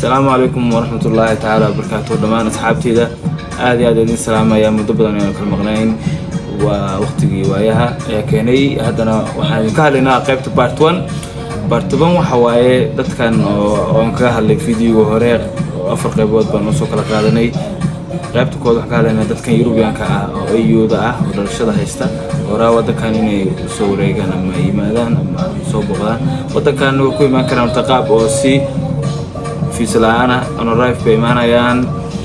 Asalaamu calaykum waraxmat ullaahi tacaala wabarakaatuh. Dhammaan asxaabteyda aad iyo aad idin salaamaya. Muddo badan aynu kala maqnayn, waa waqtigii waayaha ayaa keenay. Haddana waxaan idinka hadlaynaa qaybta part one. Part one waxa waaye dadkan oo oon kaga hadlay videoga hore, oo afar qaybood baan usoo kala qaadanay. Qaybta kood waxaan ka hadlaynaa dadkan Yurubiyaanka ah oo EU-da ah oo dhalashada haysta, horaa waddankan inay usoo wareegaan ama yimaadaan ama soo booqdaan. Waddankan way ku imaan karaan horta qaab oo si fiisa la-aana, on arrival bay imaanayaan.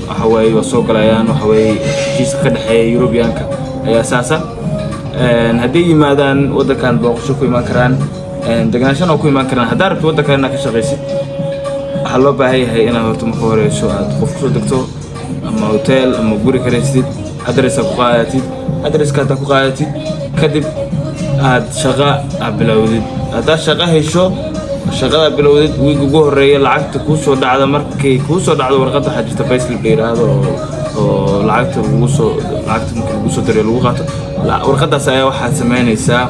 Waxa weeye waa soo galayaan. Waxa weeye heshiiska ka dhexeeya Yurubiyaanka ayaa saasa. Hadday yimaadaan waddankan, booqasho ku imaan karaan, degenaanshana waa ku imaan karaan. Haddaa rabto waddankan inaad ka shaqaysid, waxaa loo baahan yahay inaad horta marka horeyso aad qof kusoo degto ama hotel ama guri karaystid, address ku qaadatid. Addresska haddaad ku qaadatid, kadib aad shaqa aad bilowdid. Haddaad shaqo hesho, shaqada bilowdid, wiig ugu horeeya lacagta kuu soo dhacda, markay kuu soo dhacdo warqadda, waxaa jirta payslip la yidhaahdo oo lacagta lagu soo, lacagta marka lagu soo dirayo lagu qaato. Warqaddaas ayaa waxaad samaynaysaa,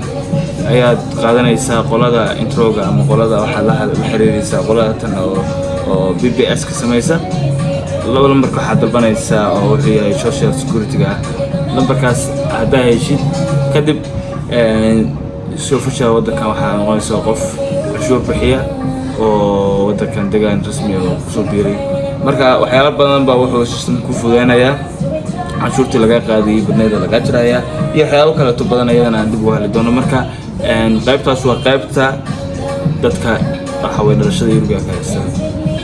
ayaad qaadanaysaa qolada introga ama qolada waxaad la xiriiraysaa qolada tan oo PPS ka samaysa. Laba lambarka waxaad dalbanaysaa oo wuxuu yahay social security-ga ah. Lambarkaas haddaa heshid, kadib soofasha waddankan waxaa noqonaysaa qof canshuur bixiya oo waddankan degaan rasmi oo kusoo biiray. Marka waxyaalo badan baa wuxuu system ku fududeynayaa: canshuurtii laga qaadayay badneeda lagaa jirayaa iyo waxyaabo kaleeto badan, iyadana aan dib uga hadli doono. Marka qaybtaas waa qaybta dadka waxa weye dhalashada Yurubiya ka haysta.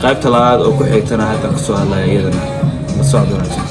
Qaybta labaad oo ku xigtana hadda kasoo hadlaya, iyadana la socod wanaagsan.